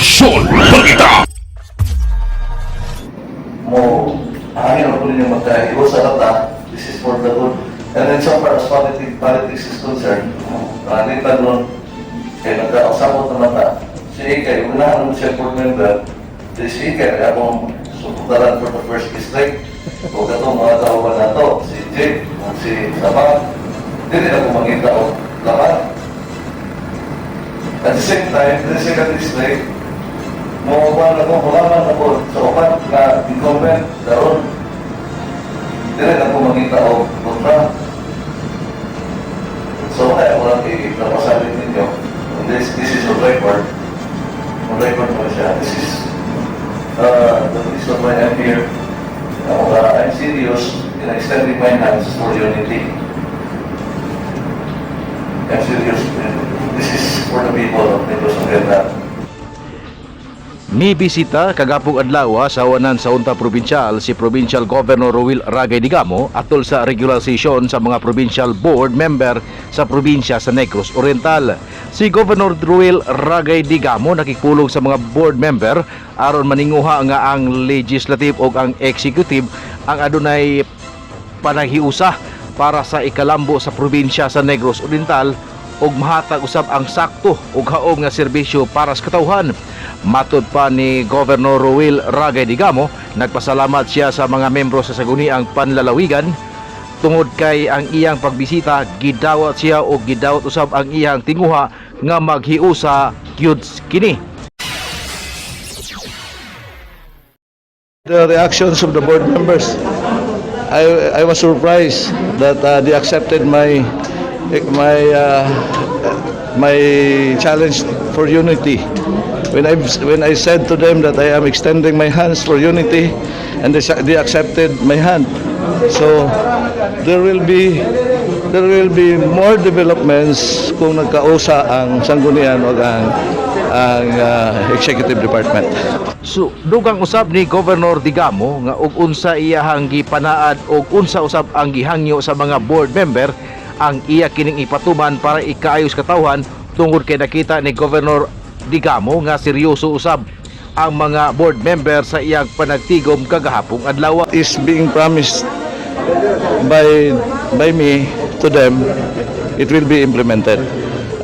Aksyon Balita! Mo hangin ako ninyo magkahiwa sa lata. This is for the good. And then so far as politics is concerned, nita nun, kay nagkausapot naman ta. Si Ikay, unahan naman siya board member, di si Ikay, kaya akong suportaran for the first district. O katong mga tao na to, si Jake, si Sabang, dili na ko mangita og laman. At the same time, the second district, mo uban ako, mulaman ako sa uban na incumbent, daron. Dili na ko mangita og kontra. So, kaya ko lang ipapasalit ninyo. This is on record. On record mo siya. This is the reason why I'm here. I'm serious in extending my hands for unity. I'm serious. This is for the people of Negros Oriental. Ni bisita kagapong adlaw sa awanan sa Unta Provincial si Provincial Governor Rowil Ragay Digamo atol sa regular session sa mga provincial board member sa probinsya sa Negros Oriental. Si Governor Rowil Ragay Digamo nakipulong sa mga board member aron maninguha nga ang legislative o ang executive ang adunay panaghiusa para sa ikalambo sa probinsya sa Negros Oriental ug mahatag usab ang sakto ug haom nga serbisyo para sa katawhan. Matod pa ni Governor Rowil Ragay Digamo, nagpasalamat siya sa mga membro sa saguniang panlalawigan tungod kay ang iyang pagbisita gidawat siya o gidawat usab ang iyang tinguha nga maghiusa gyud kini. The reactions of the board members, I was surprised that they accepted my challenge for unity. When I said to them that I am extending my hands for unity, and they accepted my hand. So there will be more developments kung nagkausa ang sanggunian o ang executive department. So, dugang usab ni Governor Digamo nga og unsa iyahang gipanaad og unsa usab ang gihangyo sa mga board member ang iya kining ipatuman para ikaayos katawhan tungod kay nakita ni Governor Digamo nga seryoso usab ang mga board member sa iyang panagtigom kagahapong adlaw. Is being promised by me to them, it will be implemented.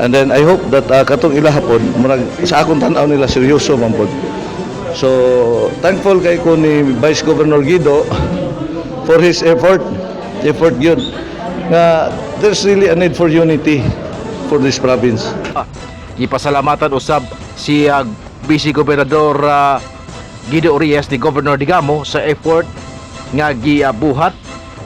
And then I hope that katong ilahapon, murag sa akong tan-aw nila seryoso man pod. So thankful kay ko ni Vice Governor Guido for his effort gyud nga there's really a need for unity for this province. Gipasalamatan usab si Vice Gobernador Guido Orias ni Governor Digamo sa effort nga gibuhat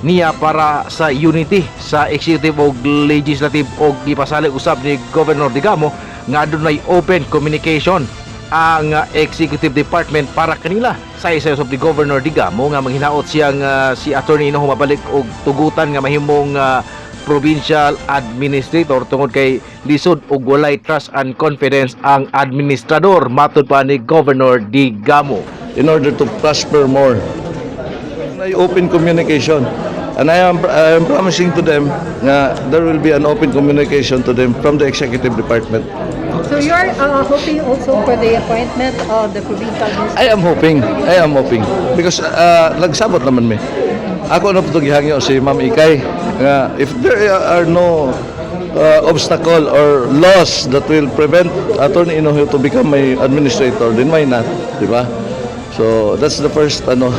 niya para sa unity sa executive ug legislative og gipasalig usab ni Governor Digamo nga adunay open communication ang executive department para kanila. Sa isa usab ni Governor Digamo nga manghinaot siyang si Attorney Inoho mabalik og tugutan nga mahimong provincial administrator tungod kay lisod og walay trust and confidence ang administrador, matud pa ni Governor Digamo. In order to prosper more. May open communication. And I am promising to them nga there will be an open communication to them from the executive department. So you're hoping also for the appointment of the provincial administrator? I am hoping, I am hoping. Because nagsabot naman mi. Ako na po gihangyo si Ma'am Ikay nga if there are no obstacle or laws that will prevent Attorney Inohio to become my administrator, then why not? Di ba? So that's the first ano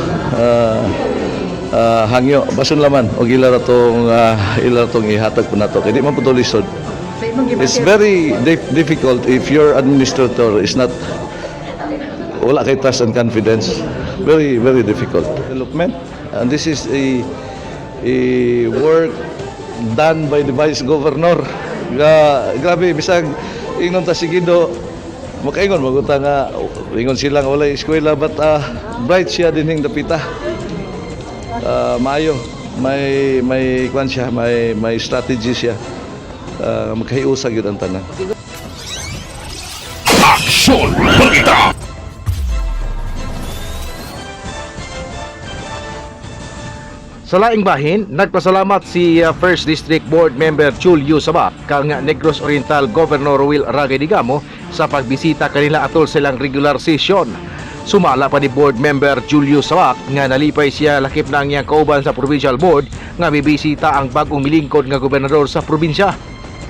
hangyo. Basun laman og ila ra tong ihatag po nato. Kay di man po to lisod. It's very difficult if your administrator is not, wala kay trust and confidence. Very, very difficult. Development. And this is a work done by the Vice Governor. Grabe, bisag ingon ta si Guido, makaingon magunta nga ingon sila nga walay eskwela, but bright siya dinhing dapita. Maayo, may kwan siya, may strategy siya. Magkahiusa gyud ang tanan. Aksyon Balita! Sa laing bahin, nagpasalamat si First District Board Member Julio Sabac kang Negros Oriental Governor Roel Ragay Degamo sa pagbisita kanila atol sa ilang regular session. Sumala pa ni Board Member Julio Sabac nga nalipay siya lakip na ang iyang kauban sa Provincial Board nga bibisita ang bagong milingkod nga gobernador sa probinsya.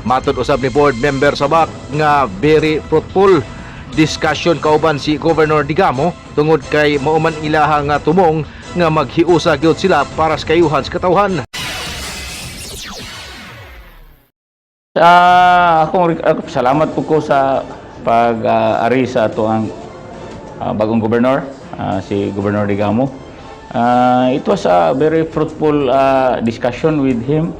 Matod usab ni Board Member Sabac nga very fruitful discussion kauban si Governor Degamo tungod kay mao man ilaha nga tumong nga maghiusa gyud sila para sa kayuhan sa katawhan. Ako, salamat po ko sa pag-ari sa ato ang bagong gobernador, si Governor Degamo. It was a very fruitful discussion with him.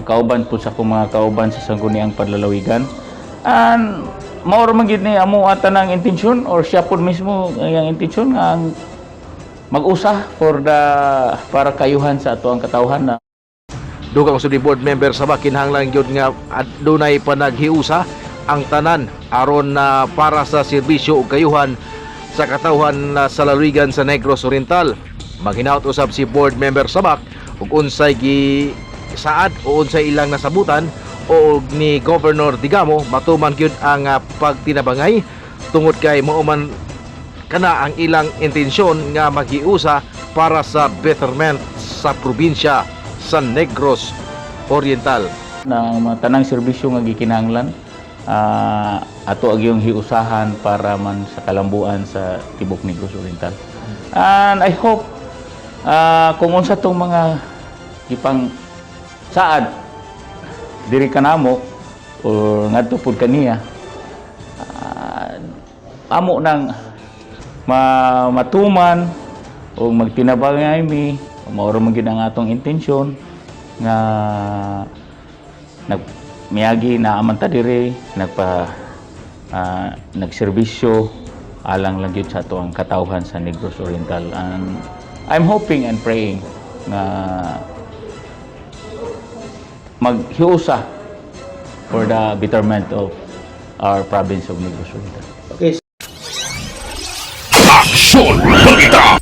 Kauban po sa akong mga kauban sa Sangguniang Panlalawigan. And mao ra man gid ni amo ata ng intensyon or siya po mismo ang intensyon nga ang mag-usa for the para kayuhan sa ato ang katawhan na. Dugang usab ni board member sa kinahanglan gyud nga adunay panaghiusa ang tanan aron na para sa serbisyo ug kayuhan sa katawhan na sa lalawigan sa Negros Oriental. Maghinaot usab si board member Sabac ug unsay gi saad o unsay ilang nasabutan o ni Governor Degamo matuman gyud ang pagtinabangay tungod kay mao man kana ang ilang intensyon nga maghiusa para sa betterment sa probinsya sa Negros Oriental. Na ang mga tanang serbisyo nga gikinahanglan ato agyong hiusahan para man sa kalambuan sa tibok Negros Oriental. And I hope kung unsa tong mga gipang saad diri kanamo or ngadto pud kaniya amo nang matuman o magtinabangay mi. Mao ra man gid ang atong intensyon nga nag miagi na aman ta diri nagpa nagserbisyo alang lang gyud sa ato ang katawhan sa Negros Oriental, and I'm hoping and praying nga maghiusa for the betterment of our province of Negros Oriental. Aksyon Balita!